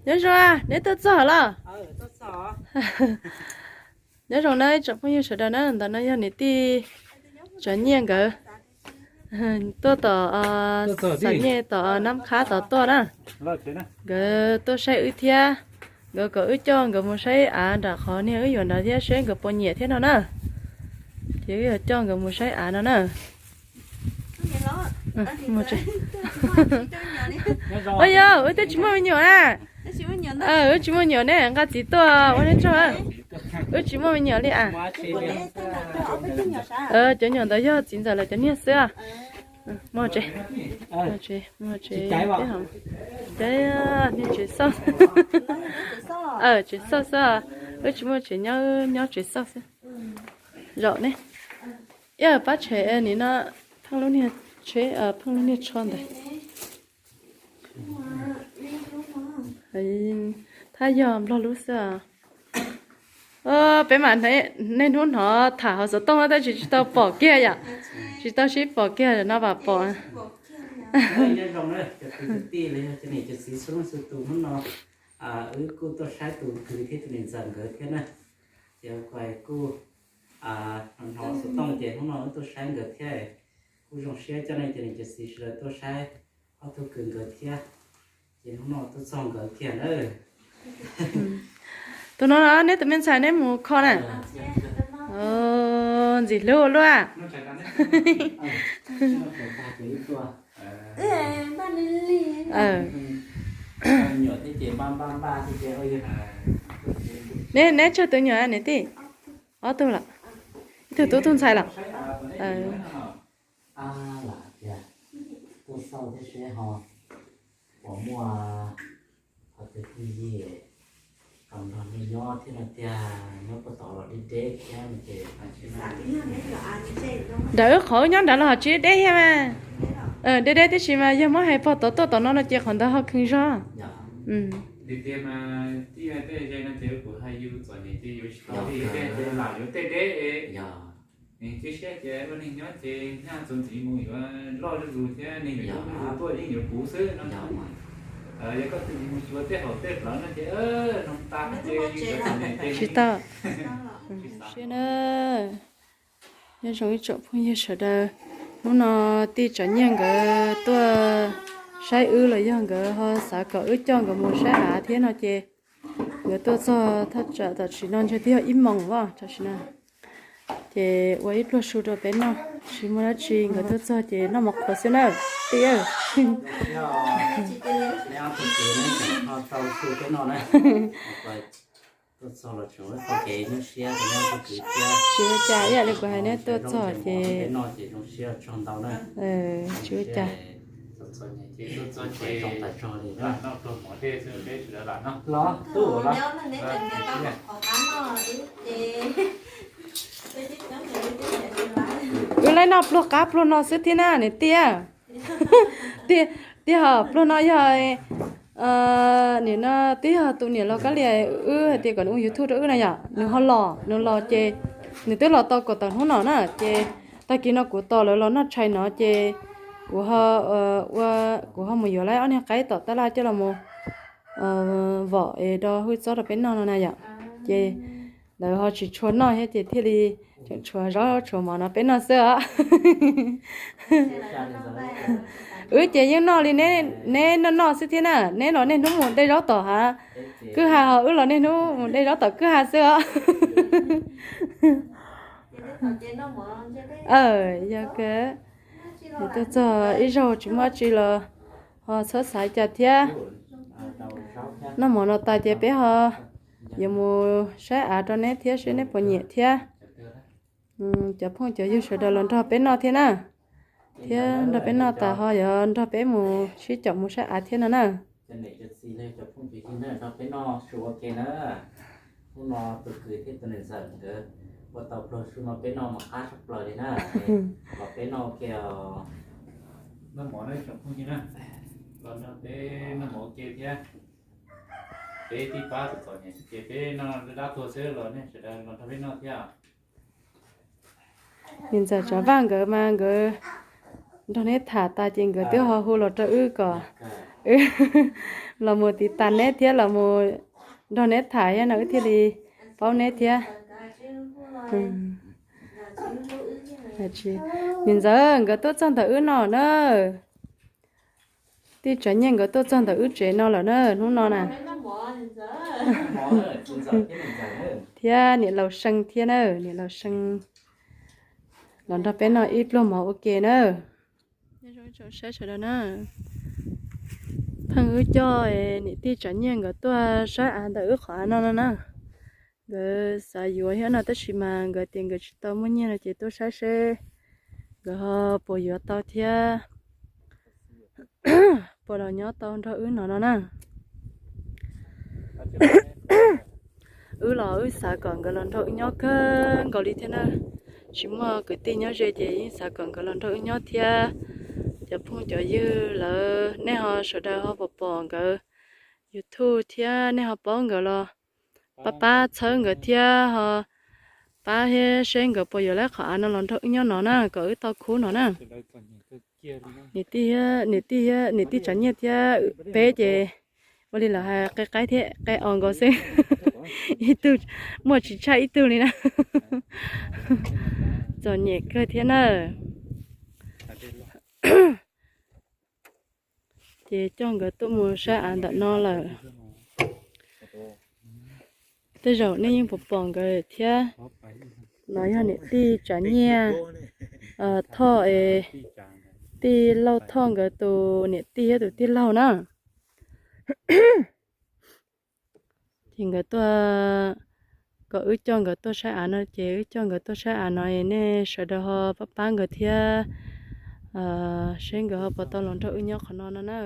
Nyob zoo, neb tuaj txog los? Nyob zoo na ib tsoom phooj ywg sawv daws na, ntawm no yog niam tij Tsav Nyiaj nkawd tuaj tom Xam Nyej tom Nab Qhab tom tuaj na. Nkawd tuaj saib wb thiab, nkawd kom wb coj nkawd mus saib av nram qhov niag wb yuav ntawd thiab seb nkawd puas nyiam thiab no na. Ces wb yuav coj nkawd mus saib av no na. Ua yog wb twb tsis muaj me nyuam na. Wb tsis muaj nyuam ne, nqa txiv tuaj ua neej tsaug. Wb tsis muaj me nyuam li a. Cov nyuam ntawd yog txiv ntxawm lawv cov niag xwb. Muaj tsev, muaj tsev, niag tsev xauj, tsev xauj xwb. Wb tsis muaj tsev nyob, nyob tsev xauj xwb. Zaum ne, ib pab tshem nim no pheej lub niag tsheb, pheej lub niag tsho ntawd. Thab yog Nplog lub xwb. Peb mas niaj hnub hnov tham hauv xov tooj tab sis tsis tau pom kiag yom. Tsis tau sib pom kiag, no vam pom. Nyob zoo na cov kwv cov tij los yog cov niam cov txiv txhua leej txhua tus, hnub no wb kuj tuaj saib tus kwv thiab tus niam ntxawm nkawd thiab na. Ces kuj hnov xov tooj ces hnub no wb tuaj saib nkawd thiab. Kuj zoo siab coj nej cov niam cov txiv sawv daws tuaj saib ob tug kwv nkawd thiab. Ces hnub no tuaj txog nkawd kiag na. Tus no neb tus me ntxhais neb mus kho na. Ntxim hlub ua luaj. Neb, neb tsawg tus nyuam niam tij? Ob tug lawm. Ib tug tub ib tug ntxhais lawm. Nram wb qhov wb nyob nrad los ho tsis deb thiab mas. Deb deb tib si mas yog muab hais pog tod tuaj tom no no ces qhov ntawd ho kheev zog. Tsis tau. Siab na. Nyob zoo ib tsoom phooj ywg sawv daws, hnub no tij Tsav Nyiaj nkawd tuaj saib wb los yog nkawd ho xav kom wb coj nkawd mus saib av thiab no ces nkawd tuaj txog thaj tsam tam sim no ntshe twb yog ib moos os tam sim no. Ces ua ib pluag su rau peb noj, tsis muaj dab tsi, nkawd tuaj txog ces noj mov qhuav xwb na. Tij, tsis ua cas, ib yam li kuv hais neb tuaj txog ces tsis ua cas. Wb laib noj pluag qab pluag no xwb thiab na niam tij. Tiag, tiag hos pluag no yog nim no twb yog tus niam laus Kab Lia wb hais tias kom nws ua YouTube rau wb na yom, nws ho los, nws los ces nws twb los tau kaum tawm hnub no na ces tag kis no kuv tos lawv los noj tshais no ces kuv ho, kuv ho mus yuav lawv ob niag qaib tom tab laj coj los mus vom es do hwj txob rau peb noj no na yom. Ces lawv ho tsis tshua noj thiab ces thiaj li tseem tshuav zaub tshuav mov no peb noj xwb os. Wb ces yeej noj li neb noj noj xwb thiab na, neb los niaj hnub mus de zaub tom hav kwj ha, ho wb los niaj hnub mus de zaub tom kwj ha xwb os. Yog kawg, tuaj txog ib zaug tsis muaj dab tsi los ho txhob xav cas thiab. Noj mov no tas ces peb ho yuav mus saib av rau neb thiab seb neb puas nyiam thiab. Cov phooj cov ywg sawv daws los nrog peb noj thiab na, thiab nrog peb noj tas ho yuav nrog peb mus sib caum mus saib av thiab no na. Hnub no tus kwv thiab tus niam ntxawm nkawd ua tau pluag su no peb noj mas qab tshaj plaws li na. Los peb noj ua ke os. Noj mov na ib tsoom phooj ywg na, los nrog peb noj mov ua ke thiab. Peb tib pab txom txom nyem ces peb noj dab tuag xwb los nej sawv daws los nrog peb noj thiab. Niam ntxawm Tsav Vaj nkawd mas nkawd nrog neb tham tas ces nkawd twb ho hu los rau wb kom Wb los mus tiv tas neb thiab los mus nrog neb tham thiab no wb thiaj li paub neb thiab. Niam ntxawm nkawd tuaj txog ntawm wb no na. Tij Tsav Nyiaj nkawd tuaj txog ntawm wb tsev no lawm na hnub no na. Thiab niam laus See thiab na, niam laus See los nrog peb noj ib pluag mov ua ke na. Nyob zoo tsoom saib sawv daws na. Pheej wb coj niam tij Tsav Nyiaj nkawd tuaj saib av ntawm wb qhov av no no na. Nkawd xav yuav thiab no tab sis mas nkawd tias nkawd tsis tau muaj nyiaj no ces tuaj saib seb nkawd ho puas yuav tau thiab puas los nyob tau nrog wb no no na. Wb los wb xav kom nkawd los nrog wb nyob kawg nkaus li thiab na. Tsis muaj kwv tij nyob ze ces yeej xav kom nkawd los nrog wb nyob thiab. Cov phooj cov ywg lawv nej ho sawv daws ho pom pom nkawd YouTube thiab nej ho paub nkawd los pab pab txhawb nkawd thiab ho pab thiab seb nkawd puas yuav lawv qhov av no los nrog wb nyob no na kom wb tau khub no na. Niam tij, niam tij, niam tij Tsav Nyiaj thiab peb ces ua li lawv hais qe qaib thiab qe os nkaus xwb. Ib tug muaj tsis tshaj ib tug li na. Txom nyem kawg thiab na. Ces coj nkawd tuaj mus saib av ntawm no lawm. Tej zaum nej yeej puas pom nkawd thiab. No yog niam tij Tsav Nyiaj, Thoj es, tij laug Thoj nkawd tus niam tij thiab tus tij laug na. Ces nkawd tuaj, kom wb coj nkawd tuaj saib av no ces wb coj nkawd tuaj saib av no es nej sawv daws ho pab pab nkawd thiab seb nkawd ho puas tau los nrog wb nyob qhov no no na.